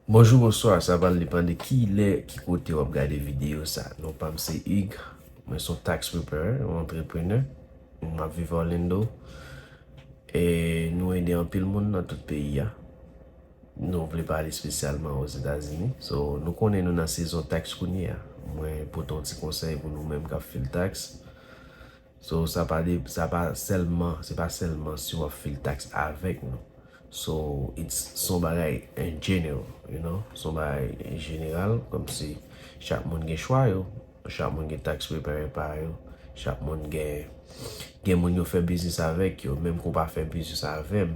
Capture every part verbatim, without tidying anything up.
Bonjou, bonswa, sa pral depann de ki lè, ki kote w ap gade videyo sa. Non pa m se Hugues, mwen se yon tax preparer, yon antreprenè. M ap viv Orlando. E nou ede anpil moun nan tout peyi a. Nou vle pale espesyalman Ozetazini. So, nou konnen nou nan sezon tax kounye a. Mwen pote yon ti konsèy pou nou menm k ap fil tax. So, sa pa de, sa pa sèlman, se pa sèlman si w ap fil tax avèk nou. So, it's, se yon bagay in general, you know? Se yon bagay jeneral, kòmsi chak moun gen chwa yo, chak moun gen tax preparer pa yo, chak moun gen, gen moun yo fè biznis avèk yo, menm ke w pa fè biznis avè m,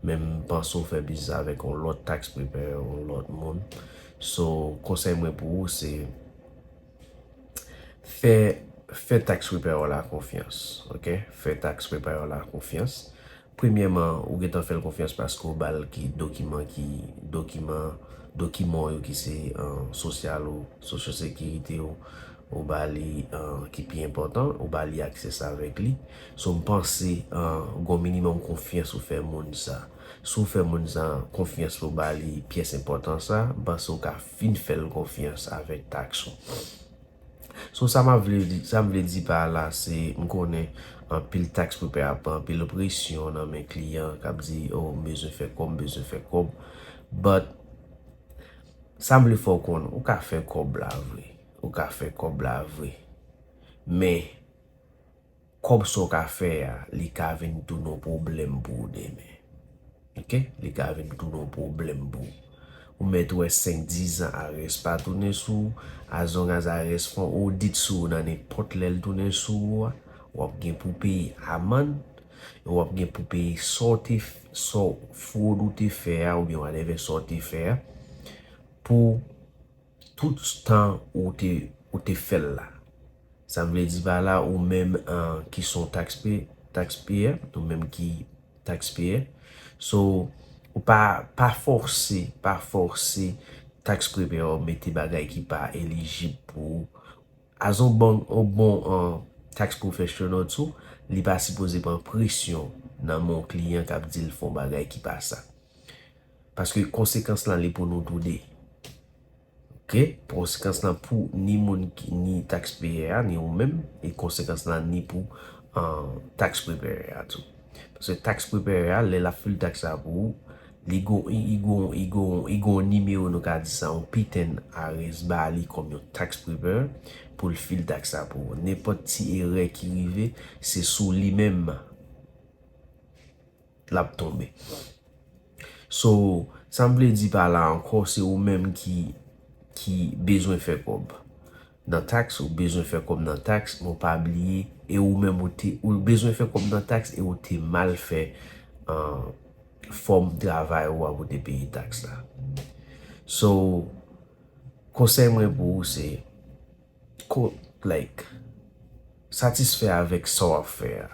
men m panse w fè biznis avèk yon lòt tax preparer, yon lòt moun. So, konsèy mwen pou ou se, fè, fè tax preparer w la konfyans, oke? Fè tax preparer w la konfyans. Premyèman, ou gentan fè l konfyans paske w ba l ki dokiman, ki dokiman, dokiman w yo ki se, uh, sosyal ou, social security ou, ou ba li, uh, ki pi enpòtan, ou ba li aksè sa avèk li. So, m panse, uh, gon minimòm konfyans ou fè moun sa. Si w fè moun sa konfyans pou w ba li pyès enpòtan sa, m panse w ka fin fè l konfyans avèk tax ou. So, sa m ap vle di, sa m vle di pa la, se m konnen anpil tax preparer ap pran anpil presyon nan men kliyan k ap di, "Oh, m bezwen fè kòb, m bezwen fè kòb." But, sa m vle fè w konnen, ou ka fè kòb la vre. Ou ka fè kòb la vre. Men, kòb sa w ka fè a, li ka vin tounen yon pwoblèm pou ou demen. Oke? Li ka vin tounen yon pwoblèm pou ou. Ou mèt wè senk, diz an arès pa tounen sou ou, as long as arès fè yon odit sou ou nan nenpòt lè l tounen sou ou a, w ap gen pou peye amann, e w ap gen pou peye sa w te f-, sa w, fwod ou te fè a, oubyen whatever sa w te fè a, pou tout tan ou te, ou te fè l la. Sa m vle di pa la, ou menm, uh, ki se yon taxpayer, taxpayer, ou menm ki taxpayer. So, ou pa, pa fòse, pa fòse tax preparer w mete bagay ki pa elijib pou ou. As yon bon, yon bon, uh, tax professional tou, li pa sipoze pran presyon nan men yon kliyan k ap di l fè yon bagay ki pa sa. Paske konsekans lan, li pou nou toude. Oke? Konsekans lan pou ni moun ki, ni taxpayer a, ni ou menm, e konsekans lan ni pou, uh, tax preparer a tou. Paske tax preparer a, lè l ap fil tax la pou ou, li gon, li gon, li gon, li gon nimewo, nou ka di sa, yon piten arès ba li kòm yon tax preparer pou l fil tax la pou ou. Nenpòt ti erè ki rive, se sou li menm l ap tonbe. So, sa m vle di pa la ankò, se ou menm ki, ki bezwen fè kòb nan tax, ou bezwen fè kòb nan tax, men w pa bliye, e ou menm ou te, ou bezwen fè kòb nan tax e ou te mal fè, uh, fòm travay ou a pou te peye tax la. So, konsèy mwen pou ou se, ko-, like, satisfè avèk sa w ap fè a.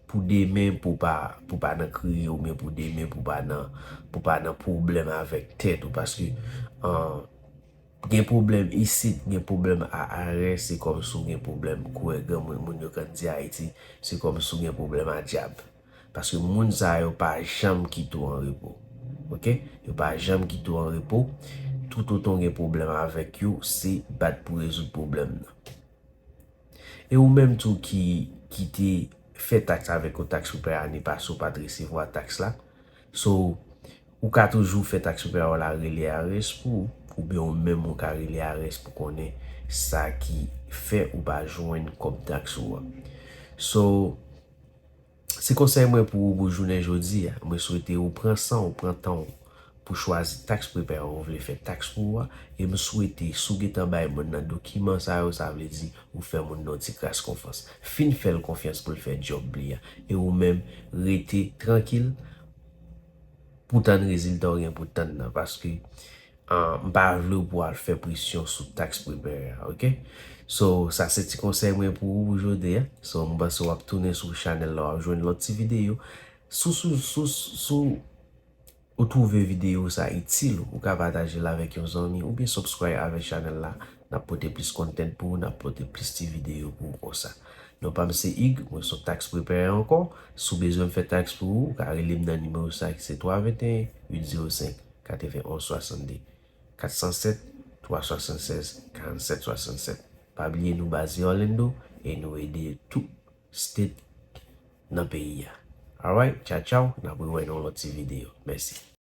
Pou demen, pou pa, pou pa nan kriye, oubyen pou demen, pou pa nan, pou pa nan pwoblèm avèk tèt ou, paske, uh, gen pwoblèm isit, gen pwoblèm a arès, se kòmsi w gen pwoblèm, kouwè granmoun, moun yo konn di Ayiti, se kòmsi w gen pwoblèm a dyab. Paske moun sa yo pa janm kite w an repo. Oke? Yo pa janm kite w an repo. Toutotan w gen pwoblèm avèk yo, se bat pou rezoud pwoblèm nan. E ou menm tou ki, ki te fè tax avèk yon tax preparer ane pase, ou pa t resevwa tax la. So, ou ka toujou fè tax preparer w la rele IRS pou ou, oubyen ou menm ou ka rele IRS pou konnen sa ki fè ou pa jwenn kòb tax ou a. So, se konsèy mwen pou ou pou jounen jodi a. Mwen swete ou pran san w, pran tan w pou chwazi tax preparer ou vle fè tax pou ou a. E m swete, si w gentan bay moun nan dokiman sa yo, sa vle di ou fè moun nan yon ti kras konfyans. Fin fè l konfyans pou l fè djòb li a. E ou menm, rete trankil pou tann rezilta w gen pou tann nan. Paske, ah, m pa vle w pou al fè presyon sou tax preparer a, oke? So, sa se ti konsèy mwen pou ou pou jodi a. So, m panse w ap tounen sou chanèl la, w ap jwenn lòt ti videyo. Si w, si w, si w, si w, ou twouve videyo sa itil, ou ka pataje l avèk yon zanmi, oubyen subscribe avèk chanèl la. N ap pote plis content pou ou, n ap pote plis ti videyo pou ou konsa. Non pa m se Hugues, mwen se yon tax preparer ankò. Si w bezwen m fè tax pou ou, ou ka rele m nan nimewo sa ki se twa venteyen, uit zewo senk, katrevenn onz swasannde. kat san sèt, twa swasannsèz, karannsèt swasannsèt. Pa bliye nou baze Orlando e nou ede tout state nan peyi a. Alright, tchaw tchaw, n ap rewè nan yon lòt ti videyo. Mèsi.